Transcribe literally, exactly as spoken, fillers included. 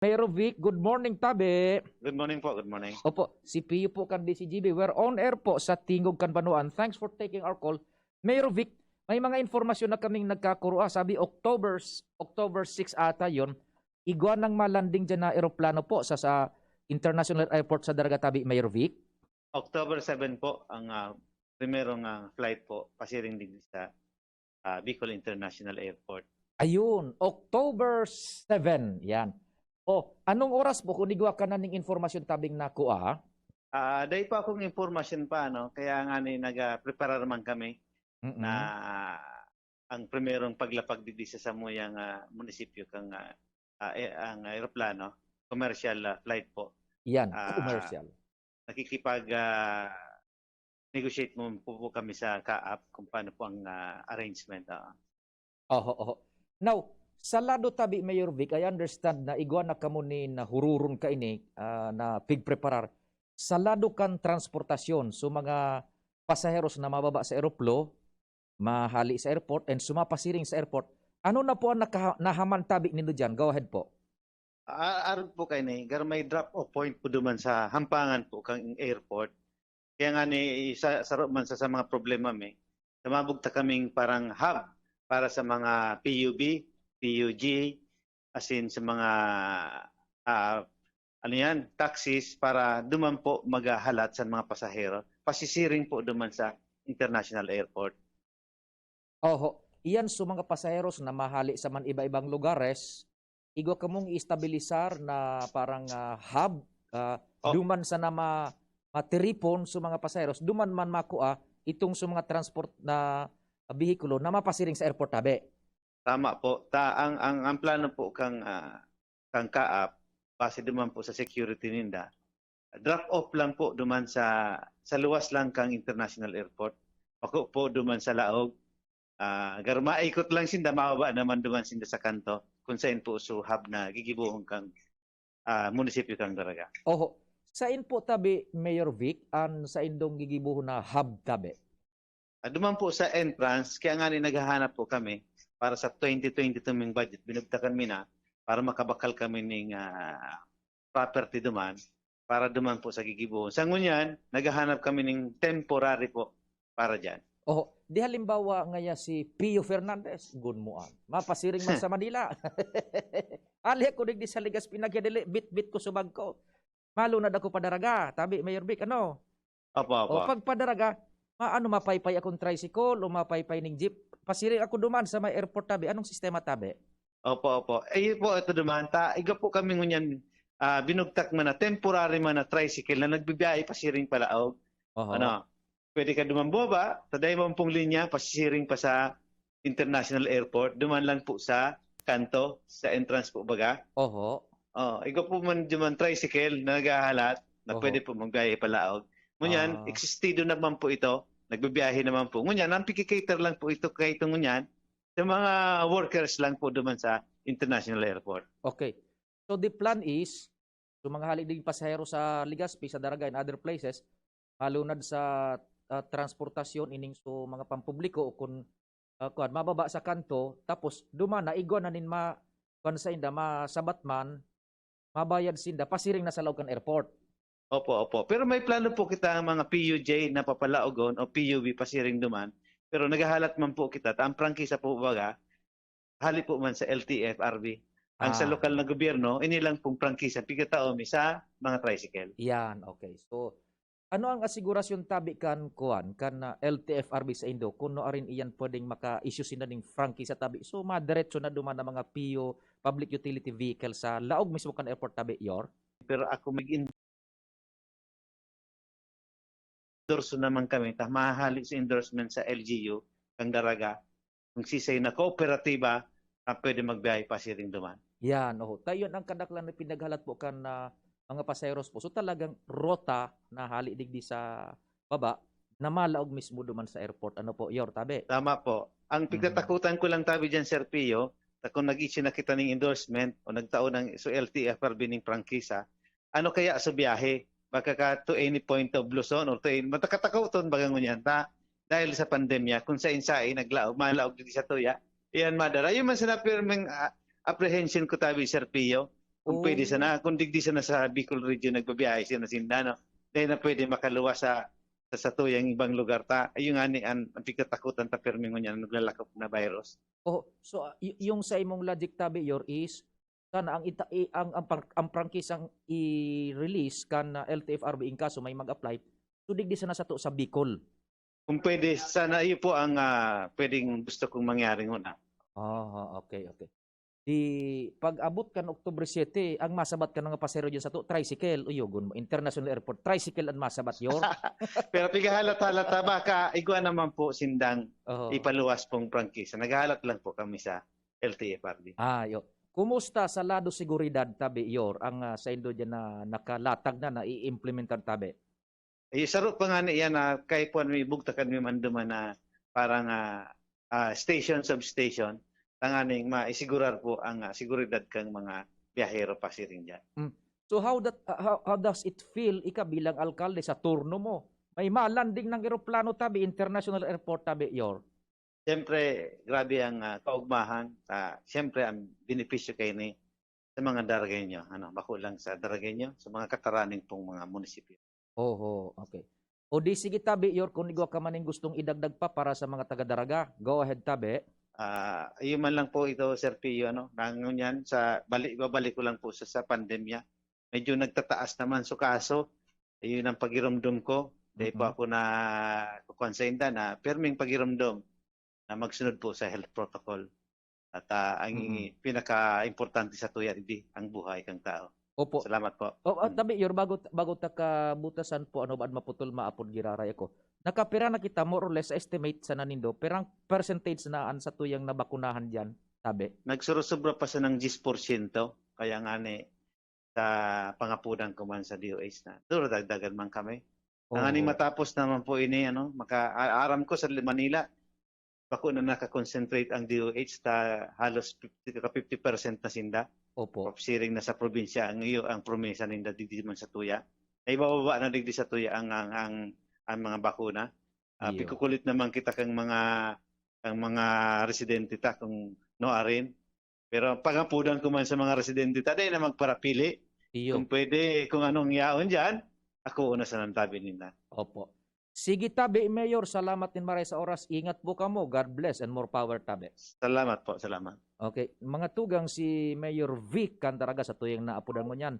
Mayor Vic, good morning, tabi. Good morning po, good morning. Opo, si Pio po kan D C G B. We're on air po sa Tingog kan Banwaan. Thanks for taking our call. Mayor Vic, may mga informasyon na kaming nagkakurua. Sabi, October, October six ata yon, igwa nang malanding dyan na eroplano po sa, sa International Airport sa Daraga, tabi, Mayor Vic. October seven po ang ah, primerong ah, flight po pasiring digdi sa ah, Bicol International Airport. Ayun, October seven, yan. O, anong oras po kung igwa ka na ning informasyon tabing nakuha? Ah, dai pa akong impormasyon pa, no? Kaya nga ni nag-prepare naman kami Mm-mm. na ang primerong paglapag digdi sa samuyang ah, munisipyo kang ah, ah, eh, ang eroplano, commercial ah, flight po. Yan, Ah, commercial. Nakikipag ah, negotiate mo po, po kami sa CAAP kung paano po ang ah, arrangement. ah. Oho, oho. Now, sa lado tabi, Mayor Vic, I understand na igwa na kamo ni nahururon kaini ah, na pigpreparar. Sa lado kan transportasyon, so mga pasaheros na mababa sa eroplo, mahali sa airport, and sumapasiring sa airport, ano na po ang nakaha- nahaman tabi nindo dyan? Go ahead po. Ah, arog po kayo ni, gar may drop off point po duman sa hampangan po kang airport. Kaya nga ni, isa, saro man sa, sa mga problema mi, namabog ta kaming parang hub para sa mga P U B, P U G, as in sa mga, ah, ano yan, taxis para duman po maghahalat sa mga pasahero. Pasisiring po duman sa international airport. Oho, iyan so mga pasaheros na mahali sa man iba-ibang lugares, igwa kamong i-estabilisar na parang ah, hub, ah, Oh. duman sa na ma- matiripon so mga pasaheros, duman man makua itong so mga transport na bihikulo na mapasiring sa airport tabi. Tama po. Ta ang ang ang plano po kang ah, kang CAAP, base duman po sa security ninda, drop off lang po duman sa sa luwas lang kang international airport. Bako po duman sa laog. Ah, gar maikot lang sinda, mababa naman duman sinda sa kanto kung sain po so hub na gigibohon kang ah, munisipyo kang Daraga. Oho. Sain po tabi, Mayor Vic, an saindong gigibohon na hub tabi? Ah, duman po sa entrance, kaya nga ni naghahanap po kami para sa twenty twenty-two ming budget, binugtakan mi na para makabakal kami ning ah, property duman para duman po sa gigibohon. Sa ngunyan, naghahanap kami ning temporary po para dyan. Oho, di halimbawa ngaya si Pio Fernandez, gunmuan. Mapasiring man sa Manila. Ali ako digdi sa Legazpi, nagyadili, bit-bit ko subag ko. Malunad ako pa Daraga, tabi, Mayor Vic, ano? Opo, opo. O pag pa Daraga, ma ano, mapaypay akong tricycle o mapaypay ning jeep. Pasiring ako duman sa may airport tabi. Anong sistema tabi? Opo, opo. Eh, yun po, ito duman. Ta, iga po kami ngunyan, ah, binugtak man na temporary man na tricycle na nagbibiyahe pasiring palaog. Oho. Ano? Pwede ka duman bumaba, ta dai mo pong linya, pasisiring pa sa international airport. Duman lang po sa kanto, sa entrance po baga. Oho. Oh, igo po man duman tricycle na naghahalat na Oho. Pwede po magbiyahe palaog. Ngunyan, Ah. existido naman po ito. Nagbibiyahe naman po. Ngunyan, ang pikikater lang po ito kay ito ngunyan sa mga workers lang po duman sa international airport. Okay. So the plan is, so mga hali ding pasahero sa Legazpi, sa Daraga and other places, malunad sa ah, transportasyon ining so mga pampubliko o kun ah, kuwan, mababa sa kanto, tapos duman na, igwa na nin ma, kuwan sa inda, masabat man, mabayad sinda, pasiring na sa laog kan airport. Opo, opo. Pero may plano po kita ang mga P U J na papalaogon o P U B pasiring duman. Pero naghahalat man po kita. Ta ang prangkisa po baga, hali po man sa L T F R B. Ang sa Ah. lokal na gobyerno, ini lang pong prangkisa, pigkatao mi sa mga tricycle. Yan, okay. So, ano ang asigurasyon tabi kan kuwan, kan ah, L T F R B sa indo, kung no arin iyan pwedeng maka-issue sinda ning prangkisa tabi? So, madiretso na duman ang mga P U, public utility vehicle sa laog mismo kan airport tabi, Yor? Pero ako mag endorso naman kami, ta mahali sa endorsement sa L G U, kang Daraga, kung sisay na kooperatiba, na pwede magbiyahe pasiring duman. Yan, oho. Tayo ang kadaklan na pinaghalat po kan ah, mga pasaheros po. So talagang rota na hali digdi sa baba na malaog mismo duman sa airport. Ano po, Yor, tabi? Tama po. Ang Mhm. pigtatakutan ko lang tabi dyan, Sir Pio, ta kung nag-issue na kita ning endorsement o nagtao ng so L T F R B ning prangkisa, ano kaya sa biyahe? Baka ka to any point of Luzon or to any, matakatakoton baga ngunyan ta dahil sa pandemya, kung sa insay naglaog, malaog digdi sa tuya, iyan madara. Yun man sana pirming ah, apprehension ko tabi, Sir Pio. Kung Oo. pwede sana, kung digdi sana sa Bicol region nagbabiyahe sila sinda, no? Dahil na pwede makaluwas sa sa satuyang ibang lugar ta. Ayun nga ni an, ang pigtatakutan ta permi ngunyan, naglalakop na virus. Oh, so ah, y- yung sa imong logic, Tabi, your is sana ang ita- i- ang ang, par- ang prangkisang i-release kan ah, L T F R B in kaso may mag-apply. So digdi sana sato sa Bicol. Kung pwede sana, iyo po ang ah, pwedeng gusto kong mangyari nguna. Oh, okay, okay. Di pag-abot kan October siete, ang masabat kan mga pasahero diyan sato tricycle, uyogon mo, International Airport, tricycle ang masabat, yor. Pero pigahalat-halat ta, baka igwa naman po sindang Oho. ipaluwas pong prangkisa. Naghahalat lang po kami sa L T F R B. Ah, yo. Kumusta sa lado seguridad, Tabi, yor, ang ah, sa indo diyan na nakalatag na, naiimplementar, Tabi? Eh, saro pa nga niya na kay puan mi bugtakan mi man duman na parang ah, ah, station, substation, tanganing maisigurar po ang ah, seguridad kang mga biyahero pasiring diyan. So how that uh, how, how does it feel ika bilang alkalde sa turno mo? May malanding ng eroplano, Tabi, International Airport, Tabi, yor. Siyempre, grabe ang ah, kaugmahan. Ah, siyempre, ang benepisyo kay ni sa mga Daragueño, ano, bako lang sa Daragueño, sa mga kataraning pong mga munisipyo. Oho, okay. O di sige, Tabi, yor, kung igwa ka maning gustong idagdag pa para sa mga taga-Daraga, go ahead, Tabi. Ah, ayun man lang po ito, Sir Pio, ano, nangunyan sa balik, babalik ko lang po sa, sa pandemya. Medyo nagtataas naman so kaso. Ayun ang pagiromdom ko. Dahil po Mhm. ako na kukuan sa inda na perming pagiromdom na magsunod po sa health protocol. At ah, ang Mhm. pinaka-importante sa tuya, di ang buhay kang tao. Opo. Salamat po. Oh, at Mm. Tabi, yor, bago bago ta kabutasan po, ano ba maputol maapod giraray ako. Nakapira na kita more or less sa estimate sa nanindo, pirang percentage na an satuyang nabakunahan diyan, Tabi? Nagsurusobra pa sa ng diyes porsyento. Kaya nga ni sa pangapudan ko man sa D O H na duro dagdagan man kami. Ang aning Oo. matapos naman po ini, ano, maka, a- aram ko sa Manila, bako na nakakonsentrate ang D O H ta halos fifty, ka fifty percent na sinda. Opo. Siring na sa probinsya, ang iyo, ang promesa ninda digdi man sa tuya. Ay bababa na digdi sa tuya ang ang ang, ang mga bakuna. Ah, Iyo. pikukulit naman kita kang mga kang mga residente ta kung no arin. Pero ang pangapudan ko man sa mga residente ta, dahil na magparapili. Iyo. Kung pwede, kung anong yaon dyan, ako una sa nantabi nila. Opo. Sige, Tabi, Mayor, salamat nin maray sa oras. Ingat po kamo. God bless and more power, Tabi. Salamat po, salamat. Okay, mga tugang, si Mayor Vic Candaraga sa tuyang naapudan mo niyan.